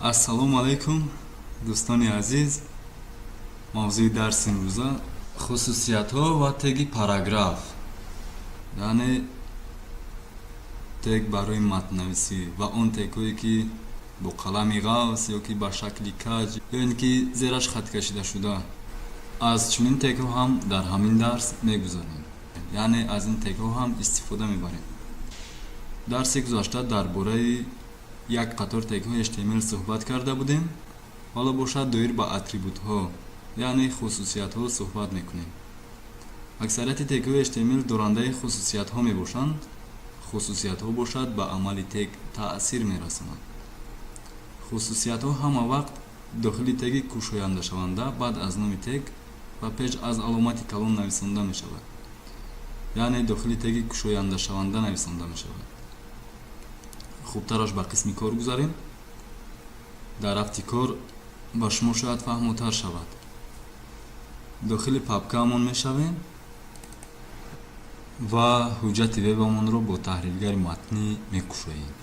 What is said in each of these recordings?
Ассалому алайкум, дӯстони азиз. Мавзӯи дарси имрӯза хусусиятҳо ва теги параграф, яъне тег барои матннависӣ ва он тегҳое, ки бо қалами ғафс ё ки ба шакли каҷ ё ин ки зераш хат кашида шуда. Аз чунин тегҳо ҳам дар ҳамин дарс мегузарем, яъне аз ин тегҳо ҳам истифода мебарем. Дарси гузашта дар бораи як қатор тегҳои HTML суҳбат карда будем. Ҳоло бошад, доир ба атрибутҳо, яъне хусусиятҳо суҳбат мекунем. Аксарияти тегҳои HTML дорандаи хусусиятҳо мебошанд. Хусусиятҳо бошад, ба амали тег таъсир мерасонанд. Хусусиятҳо ҳама вақт дохили теги кушояндашаванда баъд аз номи тег ва пеш аз аломати калон нависонда мешавад, яъне дохили теги кушояндашаванда нависонда мешавад. Хубтараш ба қисми кор гузарем. Дар рафти кор ба шумо шояд фаҳмотар шавад. Дохили папкаамон мешавем ва ҳуҷҷати вебамонро бо таҳриргари матнӣ мекушоем.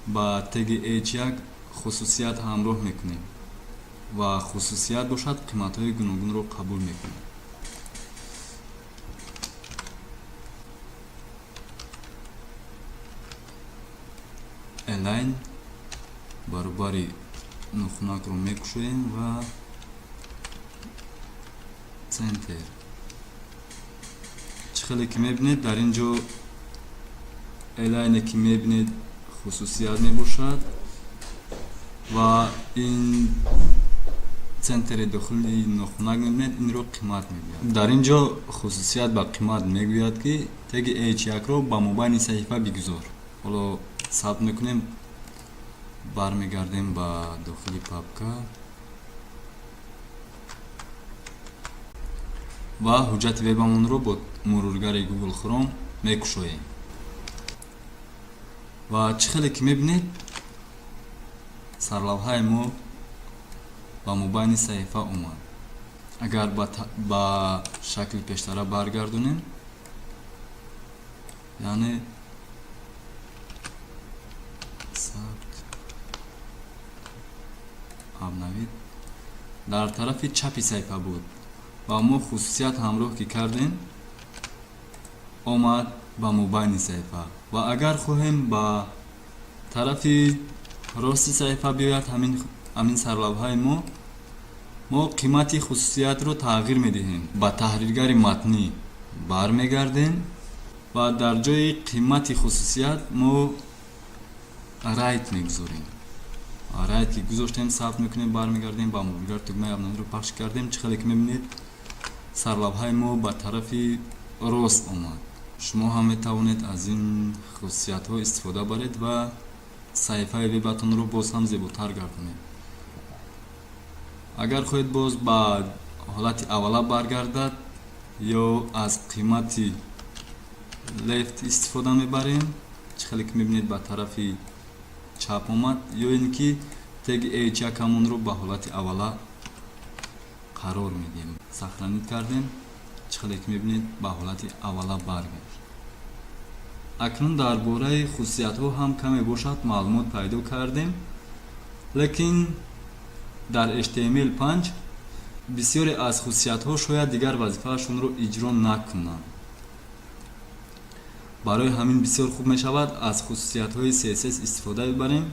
Ба теги h1 хусусият ҳамроҳ мекунем ва хусусият бошад, қиматҳои гуногунро қабул мекунад. Align баробари нохунакро мекушоем ва center. Чӣ хеле ки мебинед, дар ин ҷо align ки мебинед, хусусият мебошад ва ин center и дохили нохунак мебинед, инро қимат мегӯяд. Дар ин ҷо хусусият ба қимат мегӯяд, ки теги h1-ро ба мобайни саҳифа бигузор. Ҳоло сабт мекунем, бармегардем ба дохили папка ва ҳуҷҷати вебамонро бо мурургари Google Chrome мекушоем. Ва чӣ хеле ки мебинед, сарлавҳаи мо ба мобайни саҳифа омад. Агар ба шакли пештара баргардонем, яъне сабт, обновить, дар тарафи чапи саҳифа буд ва мо хусусият ҳамроҳ ки кардем, омад ба мобайни саҳифа. Ва агар хоҳем, ба тарафи рости саҳифа биёяд ҳамин сарлавҳаи мо, мо қимати хусусиятро тағйир медиҳем. Ба таҳриргари матнӣ бармегардем ва дар ҷои қимати хусусият мо right мегузорем. Right ки гузоштем, сабт мекунем, бармегардем ба мурургар, тугмаи обновить ро пахш кардем. Чӣ хеле ки мебинед, сарлавҳаи мо ба тарафи рост омад. Шумо ҳам метавонед аз ин хусусиятҳо истифода баред ва саҳифаи вебатонро боз ҳам зеботар гардонед. Агар хоҳед, боз ба ҳолати аввала баргардад, ё аз қимати left истифода мебарем. Чӣ хеле ки мебинед, ба тарафи чап омад, ё ин ки теги h1 ҳамонро ба ҳолати аввала қарор медиҳем. Сохранить кардем, чӣ хеле ки мебинед, ба ҳолати аввала баргашт. Акнун дар бораи хусусиятҳо ҳам каме бошад маълумот пайдо кардем, лекин дар HTML5 бисёре аз хусусиятҳо шояд дигар вазифаашонро иҷро накунанд. Барои ҳамин бисёр хуб мешавад, аз хусусиятҳои CSS истифода бибарем.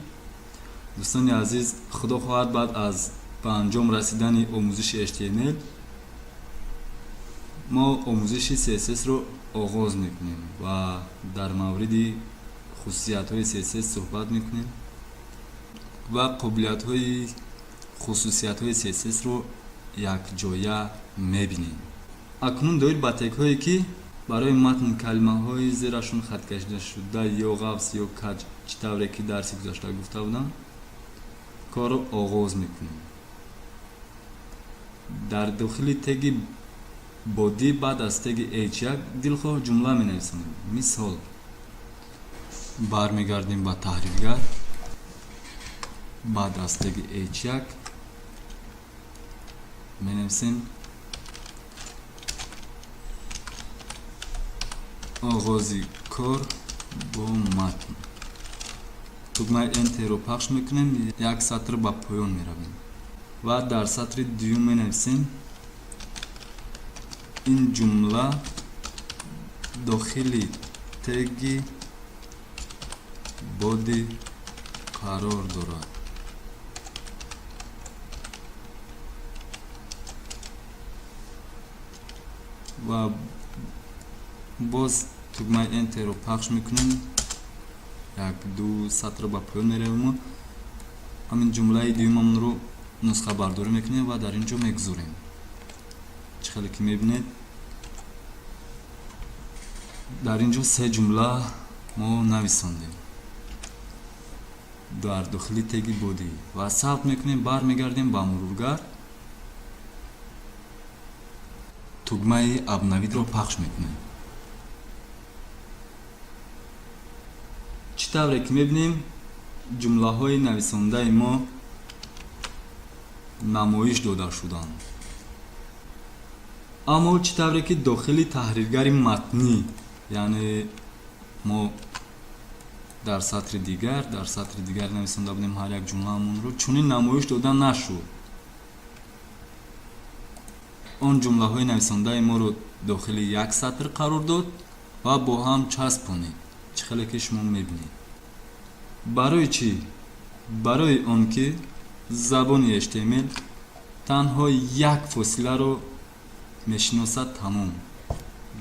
Дӯстони азиз, худо хоҳад, баъд аз ба анҷом расидани омӯзиши HTML мо омӯзиши CSS-ро оғоз мекунем ва дар мавриди хусусиятҳои CSS суҳбат мекунем ва қобилиятҳои хусусиятҳои CSS-ро якҷоя мебинем. Акнун доир ба тегҳое, ки барои матн калимаҳои зерашон хаткашида шуда ё ғафс ё каҷ, чӣ тавре ки дарси гузашта гуфта будам, корро оғоз мекунем. Дар дохили теги body баъд аз теги h1 дилхоҳ ҷумла менависонем. Мисол, бармегардем ба таҳриргар, баъд аз теги h1 менависем «Оғози кор бо матн». Тугмаи Enter-ро пахш мекунем, як сатр ба поён меравем ва дар сатри дуюм менависем: ин ҷумла дохили теги body қарор дорад. Ва боз тугмаи Enter-ро пахш мекунем, як ду сатр ба поён меравему ҳамин ҷумлаи дуюмамонро нусхабардорӣ мекунем ва дар ин ҷо мегузорем. Чӣ хеле ки мебинед, дар ин ҷо се ҷумла мо нависондем дар дохили теги body ва сабт мекунем. Бармегардем ба мурургар, тугмаи обновить-ро пахш мекунем. Чӣ тавре ки мебинем, ҷумлаҳои нависондаи мо намоиш дода шуданд. Аммо чӣ тавре ки дохили таҳриргари матнӣ, яъне мо дар сатри дигар нависонда будем ҳар як ҷумлаамонро, чунин намоиш дода нашуд. Он ҷумлаҳои нависондаи моро дохили як сатр қарор дод ва бо ҳам часпонид, чӣ хеле ки шумо мебинед. Барои чӣ? Барои он ки забони HTML танҳо як фосиларо мешиносад, тамом,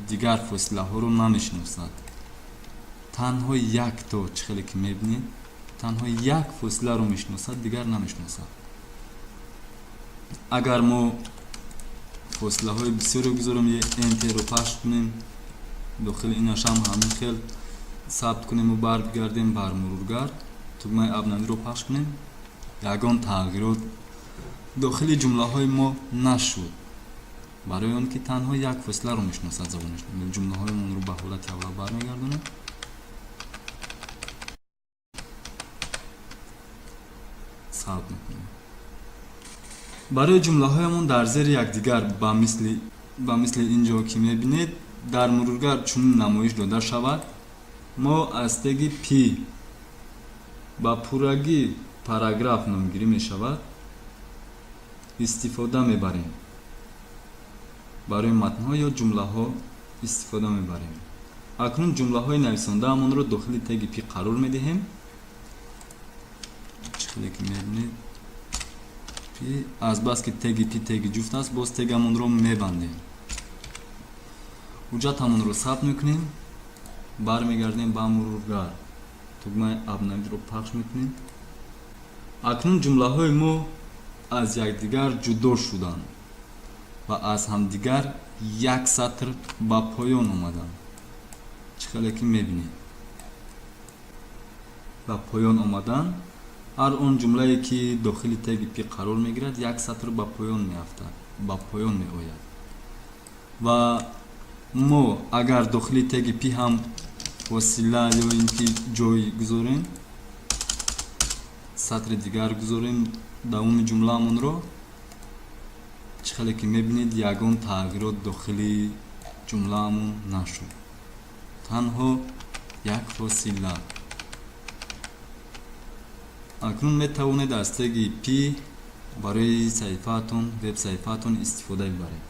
дигар фосилаҳоро намешиносад. Танҳо якто, чӣ хеле ки мебинед, танҳо як фосиларо мешиносад, дигар намешиносад. Агар мо фосилаҳои бисёре гузорем, Enter-ро пахш кунем, дохили инашам ҳамин хел сабт кунему баргардем бар мурургар, тугмаи обновить-ро пахш кунем, ягон тағйирот дохили ҷумлаҳои мо нашуд, барои он ки танҳо як фосиларо мешиносад забонаш. Ҷумлаҳоямонро ба ҳолати аввал бармегардонем, сабт мекунем. Барои ҷумлаҳоямон дар зери якдигар ба мисли ин ҷо ки мебинед, дар мурургар чунин намоиш дода шавад, мо аз теги p, ба пуррагӣ параграф номгирӣ мешавад, истифода мебарем. Барои матнҳо ё ҷумлаҳо истифода мебарем. Акнун ҷумлаҳои нависондаамонро дохили теги p қарор медиҳем. Чӣ хеле ки мебинед, p, азбаски теги p теги ҷуфт аст, боз тегамонро мебандем. Ҳуҷҷатамонро сабт мекунем, бармегардем ба мурургар, тугмаи обновить-ро пахш мекунем. Акнун ҷумлаҳои мо аз якдигар ҷудо шуданд ва аз ҳамдигар як сатр ба поён омаданд. Чӣ хеле ки мебинед, ба поён омаданд. Ҳар он ҷумлае ки дохили теги p қарор мегирад, як сатр ба поён меафтад, ба поён меояд. Ва мо агар дохили теги p ҳам фосила ё ин ки ҷой гузорем, сатри дигар гузорем давоми ҷумлаамонро, чӣ хеле ки мебинед, ягон тағйирот дохили ҷумлаамон нашуд, танҳо як фосила. Акнун метавонед аз теги p барои саҳифаатон, вебсаҳифаатон истифода бибаред.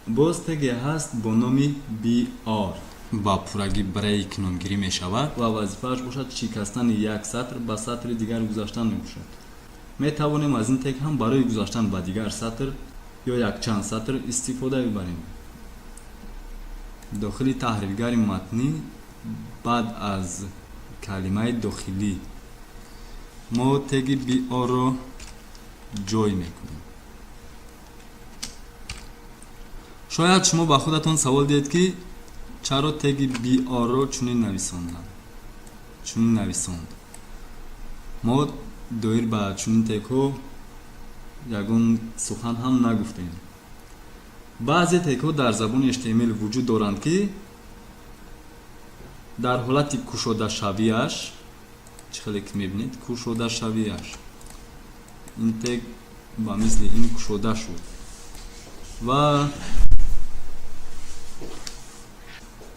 Боз теге ҳаст бо номи br, ба пуррагӣ break номгирӣ мешавад ва вазифааш бошад шикастани як сатр, ба сатри дигар гузаштан мебошад. Метавонем аз ин тег ҳам барои гузаштан ба дигар сатр ё якчанд сатр истифода бибарем. Дохили таҳриргари матнӣ баъд аз калимаи дохилӣ мо теги br-ро ҷой мекунем. Шояд шумо ба худатон савол диҳед, ки чаро теги br-ро чунин нависонданд, чунин нависонд. Мо доир ба чунин тегҳо ягон сухан ҳам нагуфтем. Баъзе тегҳо дар забони HTML вуҷуд доранд, ки дар ҳолати кушодашавиаш, чӣ хеле ки мебинед, кушодашавиаш, ин тег ба мисли ин кушода шуд ва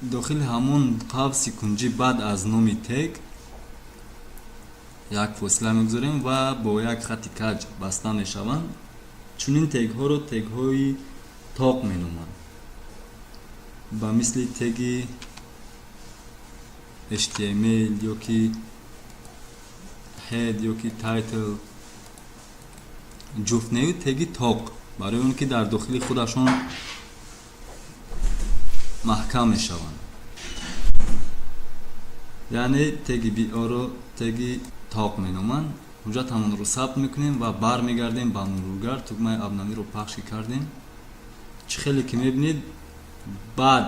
дохили ҳамон қавси кунҷӣ баъд аз номи тег Як фосила мегузорем ва бо як хати каҷ баста мешаванд. Чунин тегҳоро тегҳои тоқ меноманд, ба мисли теги HTML ё ки head ё ки title. Ҷуфтнею теги тоқ, барои он ки дар дохили худашон маҳкам мешаванд. Яъне теги BR-ро теги тоқ меноманд. Ҳуҷҷатамонро сабт мекунем ва бармегардем ба мурургар. Тугмаи обновить ро пахш кардем. Чӣ хеле ки мебинед, баъд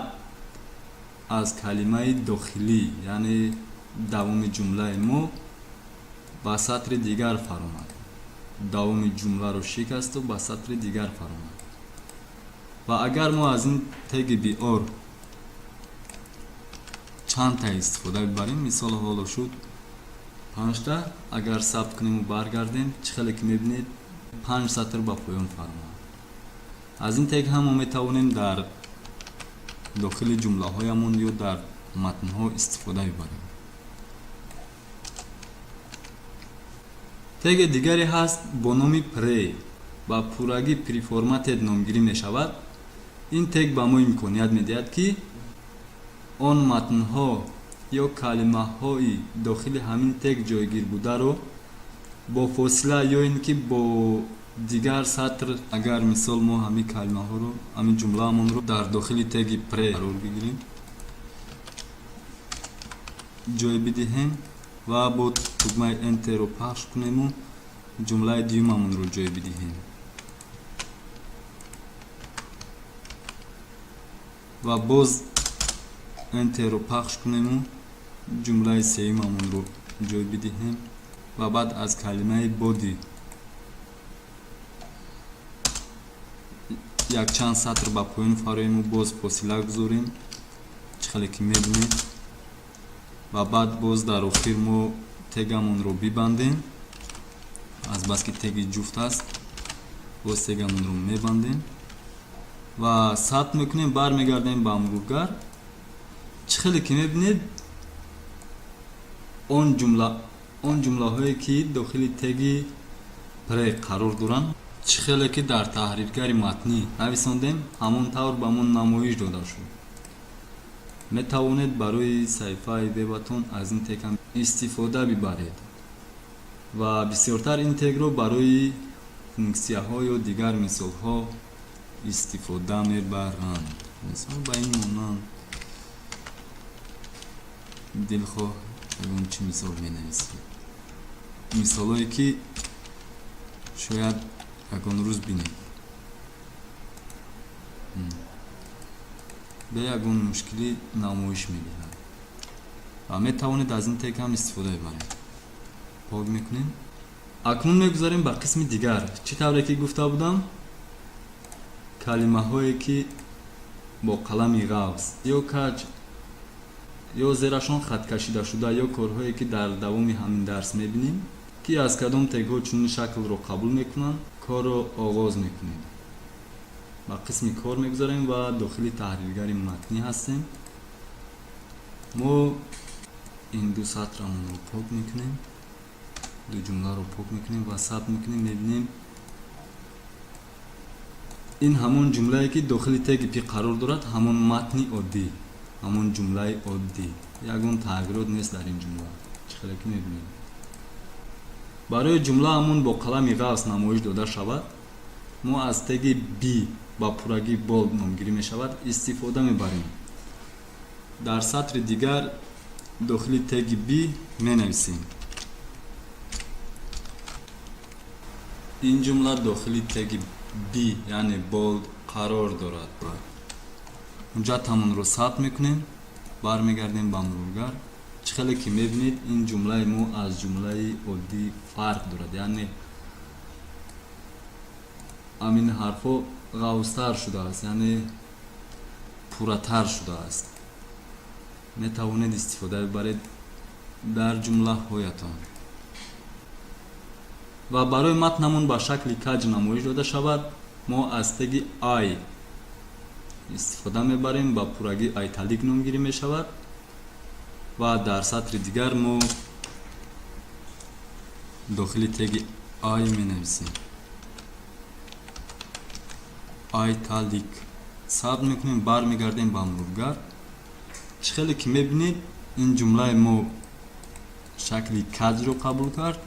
аз калимаи дохилӣ, яъне давоми ҷумлаи мо, ба сатри дигар фаромад. Давоми ҷумларо шикасту ба сатри дигар фаромад. Ва агар мо аз ин теги BR чандта истифода бибарем, мисол, ҳоло шуд панҷта, агар сабт кунему баргардем, чӣ хеле ки мебинед, панҷ сатр ба поён фаромад. Аз ин тег ҳам мо метавонем дар дохили ҷумлаҳоямон ё дар матнҳо истифода бибарем. Теги дигаре ҳаст бо номи pre, ба пуррагӣ preformatted номгирӣ мешавад. Ин тег ба мо имконият медиҳад, ки он матнҳо ё калимаҳои дохили ҳамин тег ҷойгир бударо бо фосила ё ин ки бо дигар сатр, агар, мисол, мо ҳамин калимаҳоро, ҳамин ҷумлаамонро дар дохили теги pre қарор бигирем, ҷой бидиҳем ва бо тугмаи Enter ро пахш кунему ҷумлаи дуюмамонро ҷой бидиҳем ва боз Enter ро пахш кунему ҷумлаи сеюмамонро ҷой бидиҳем ва баъд аз калимаи body якчанд сатр ба поён фароему боз фосила гузорем, чӣ хеле ки мебинед, ва баъд боз дар охир мо тегамонро бибандем. Азбаски теги ҷуфт аст, боз тегамонро мебандем ва сабт мекунем. Бармегардем ба мурургар. Чӣ хеле ки мебинед, он ҷумлаҳое ки дохили теги pre қарор доранд, чӣ хеле ки дар таҳриргари матнӣ нависондем, ҳамон тавр ба мо намоиш дода шуд. Метавонед барои саҳифаи вебатон аз ин тег ҳам истифода бибаред ва бисёртар ин тегро барои функсияҳо ё дигар мисолҳо истифода мебаранд. Мисол, ба ин монанд дилхоҳ ягон чӣ мисол менависед, мисолҳое ки шояд ягон рӯз бинед, бе ягон мушкилӣ намоиш медиҳад ва метавонед аз ин тег ҳам истифода бибаред. Пок мекунем. Акнун мегузарем ба қисми дигар. Чӣ тавре ки гуфта будам, калимаҳое ки бо қалами ғафз ё каҷ ё зерашон хаткашидашуда ё корҳое ки дар давоми ҳамин дарс мебинем, ки аз кадом тегҳо чунин шаклро қабул мекунанд, корро оғоз мекунем. Ба қисми кор мегузарем ва дохили таҳриргари матнӣ ҳастем. Мо ин ду сатрамонро пок мекунем, ду ҷумларо пок мекунем ва сабт мекунем. Мебинем, ин ҳамон ҷумлае ки дохили теги p қарор дорад, ҳамон матни оддӣ, ҳамон ҷумлаи оддӣ, ягон тағйирот нест дар ин ҷумла, чӣ хеле ки мебинем. Барои ҷумлаамон бо қалами ғафз намоиш дода шавад, мо аз теги b, ба пуррагӣ bold номгирӣ мешавад, истифода мебарем. Дар сатри дигар дохили теги b менависем: ин ҷумла дохили теги b, яъне bold, қарор дорад. Ҳуҷҷатамонро сабт мекунем, бармегардем ба мурургар. Чӣ хеле ки мебинед, ин ҷумлаи мо аз ҷумлаи оддӣ фарқ дорад, яъне ҳамин ҳарфҳо ғафзтар шудааст, яъне пурратар шудааст. Метавонед истифода бибаред дар ҷумлаҳоятон. Ва барои матнамон ба шакли каҷ намоиш дода шавад, мо аз теги i истифода мебарем, ба пуррагӣ italic номгирӣ мешавад, ва дар сатри дигар мо Дохили теги i менависем italic. Сабт мекунем, бармегардем ба мурургар. Чӣ хеле ки мебинед, ин ҷумлаи мо шакли каҷро қабул кард.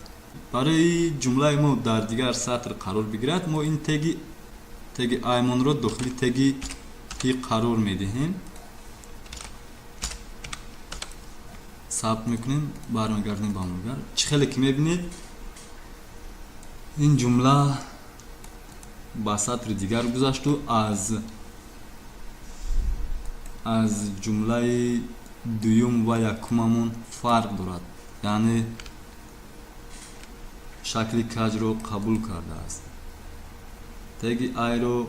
Барои ҷумлаи мо дар дигар сатр қарор бигирад, мо ин теги i монро дохили теги p қарор медиҳем. Сабт мекунем, бармегардем ба мурургар. Чӣ хеле ки мебинед, ин ҷумла ба сатри дигар гузашту аз ҷумлаи дуюм ва якумамон фарқ дорад, яъне шакли каҷро қабул кардааст. Теги i ро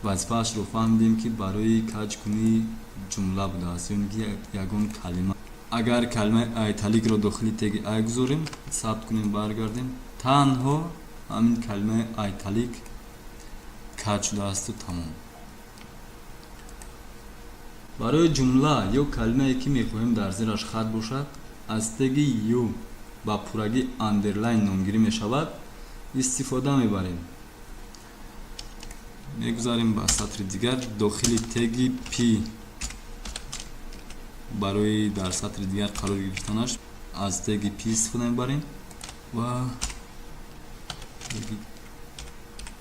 вазифаашро фаҳмидем, ки барои каҷкунии ҷумла будааст ё ин ки ягон калима. Агар калимаи italic ро дохили теги i гузорем, сабт кунем, баргардем, танҳо ҳамин калимаи italic каҷ шудаасту тамом. Барои ҷумла ё калимае, ки мехоҳем дар зераш хат бошад, аз теги u, ба пуррагӣ underline номгирӣ мешавад, истифода мебарем. Мегузарем ба сатри дигар. Дохили теги p барои дар сатри дигар қарор гирифтанаш аз теги p истифода мебарем ва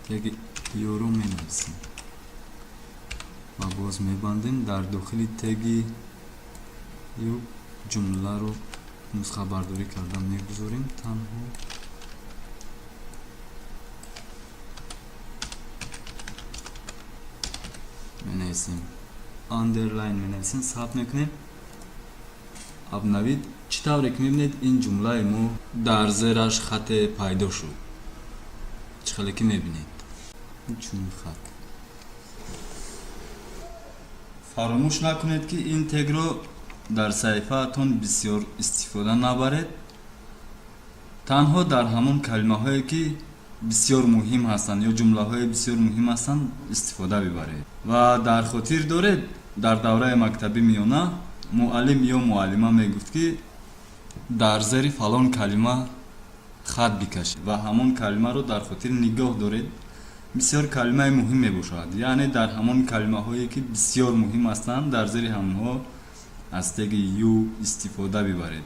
теги u ро менависем ва боз мебандем. Дар дохили теги u ҷумларо нусхабардорӣ карда мегузорем, танҳо менависем underline, менависем, сабт мекунем, обновить. Чӣ тавре ки мебинед, ин ҷумлаи мо дар зераш хате пайдо шуд. Чӣ хеле ки мебинед, чунин хат. Фаромӯш накунед, ки ин тегро дар саҳифаатон бисёр истифода набаред. Танҳо дар ҳамон калимаҳое, ки бисёр муҳим ҳастанд ё ҷумлаҳои бисёр муҳим ҳастанд, истифода бибаред. Ва дар хотир доред, дар давраи мактаби миёна муаллим ё муаллима мегуфт, ки дар зери фалон калима хат бикашед, ва ҳамон калимаро дар хотир нигоҳ доред. Бисёр калимаи муҳим мебошад. Яъне дар ҳамон калимаҳое, ки бисёр муҳим ҳастанд, дар зери ҳамонҳо аз теги u истифода бибаред.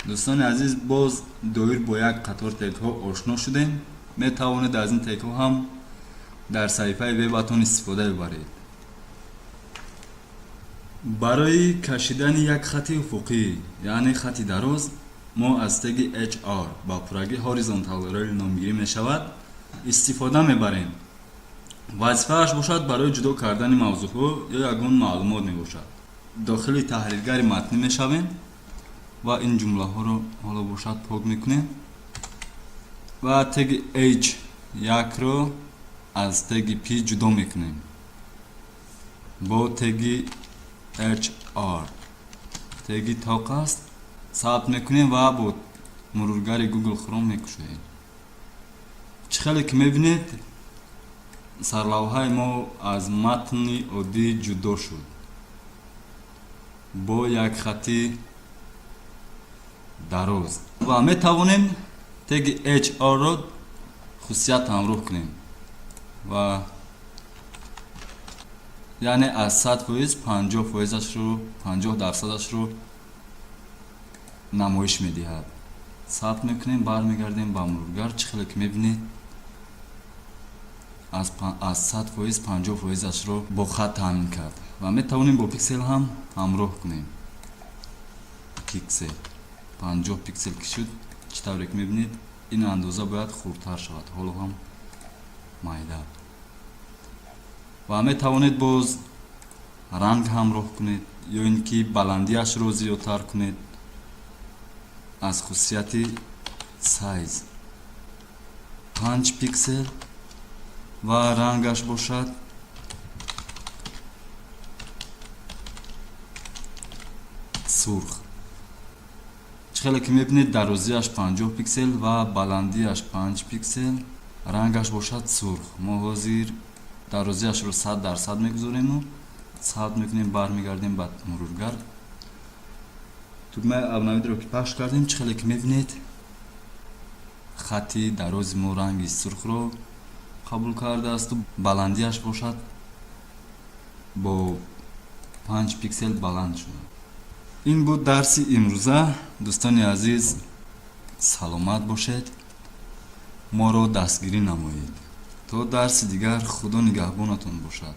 Дӯстони азиз, боз доир бо як қатор тегҳо ошно шудем. Метавонед аз ин тегҳо ҳам дар саҳифаи вебатон истифода бибаред. Барои кашидани як хати уфуқӣ, яъне хати дароз, мо аз теги hr, ба пуррагӣ horizontal rel номгирӣ мешавад, истифода мебарем. Вазифааш бошад барои ҷудо кардани мавзӯъҳо ё ягон маълумот мебошад. Дохили таҳриргари матнӣ мешавем ва ин ҷумлаҳоро ҳоло бошад пок мекунем ва теги h якро аз теги p ҷудо мекунем бо теги hr. Теги тоқ аст. Сабт мекунем ва бо мурургари Google Chrome мекушоем. Чӣ хеле ки мебинед, сарлавҳаи мо аз матни оддӣ ҷудо шуд бо як хати дароз. Ва метавонем теги hr-ро хусусият ҳамроҳ кунем ва яъне аз 100% 50 фоизашро, 50 дарсадашро намоиш медиҳад. Сабт мекунем, бармегардем ба мурургар. Чӣ хеле ки мебинед, аз 100% 50 фоизашро бо хат таъмин кард. Ва метавонем бо пиксел ҳам ҳамроҳ кунем. Пиксел, 50 пиксел ки шуд, чӣ тавре ки мебинед, ин андоза бояд хурдтар шавад, ҳоло ҳам майда. Ва метавонед боз ранг ҳамроҳ кунед ё ин ки баландиашро зиёдтар кунед аз хусусияти size, 5 пиксел, ва рангаш бошад сурх. Чӣ хеле ки мебинед, дарозиаш 50 пиксел ва баландиаш 5 пиксел, рангаш бошад сурх. Мо ҳозир дарозиашро 100% мегузорему сабт мекунем, бармегардем ба мурургар. Тугмаи «Обновить» ро ки пахш кардем, чӣ хеле ки мебинед, хати дарози мо ранги сурхро қабул кардаасту баландиаш бошад бо 5 пиксел баланд шуда. Ин буд дарси имрӯза. Дӯстони азиз, саломат бошед, моро дастгирӣ намоед. То дарси дигар, Худо нигаҳбонатон бошад.